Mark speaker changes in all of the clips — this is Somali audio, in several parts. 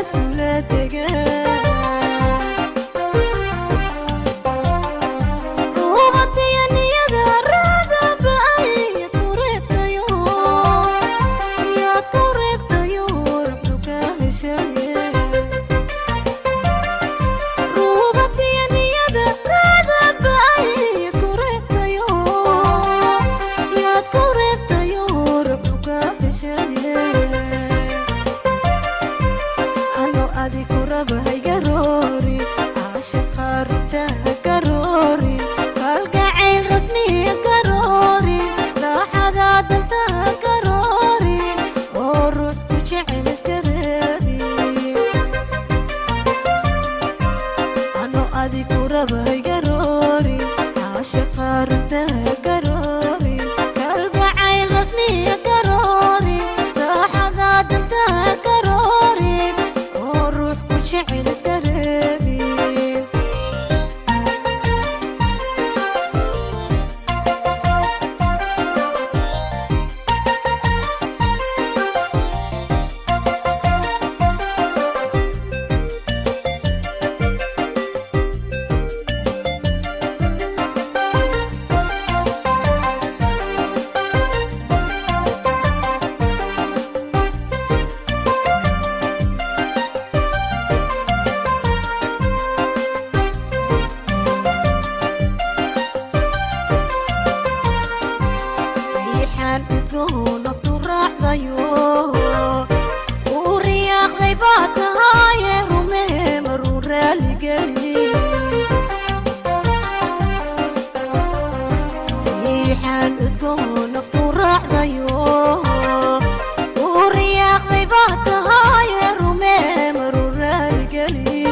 Speaker 1: Iskula degan Ruubatiya niyada raadaba Yaad ku reebtayo, yaad ku reebtayo, ruuxdu ka heshaye. Ruubatiya niyada raadaba Yaad ku reebtayo, yaad ku reebtayo, ruuxdu ka heshaye. Ano adi ku raba haygaroori, caashaqa runta garoori, kalgacayl rasmiya garoori, raaxada danta garoori, oo ruux ku jecel iska reebi. Ano adi ku raba haygaroori, caashaqa runta garoori, kalgacayl rasmiya garoori, raaxada danta garoori, oo ruux ku jecel iska reebi. Riixaan udgoon naftu raacdayo, uu riyaaqday baa tahaye, rumee maruu raaligeli. Riixaan udgoon naftu raacdayo, uu riyaaqday baa tahaye, rumee maruu raaligeli.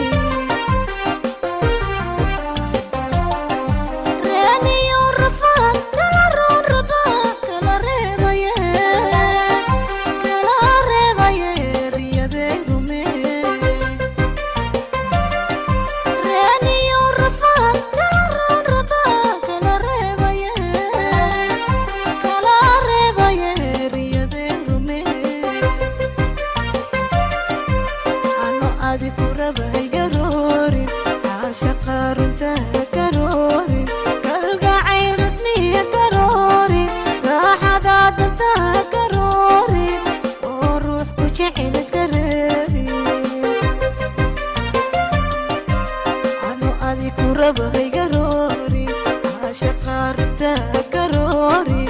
Speaker 1: Reeniyo rafaad kala roon raba, kala reebaye, kala reebaye, riyadee rumee. Reeniyo rafaad kala roon raba, kala reebaye, kala reebaye, riyadee rumee. Ano adi ku raba haygaroorin, caashaqa runta garoorin, kalgacayl rasmiya garoorin, raaxada danta garoorin, oo ruux ku jecel iska reebin. Ano adi ku raba haygaroorin, caashaqa runta garoorin.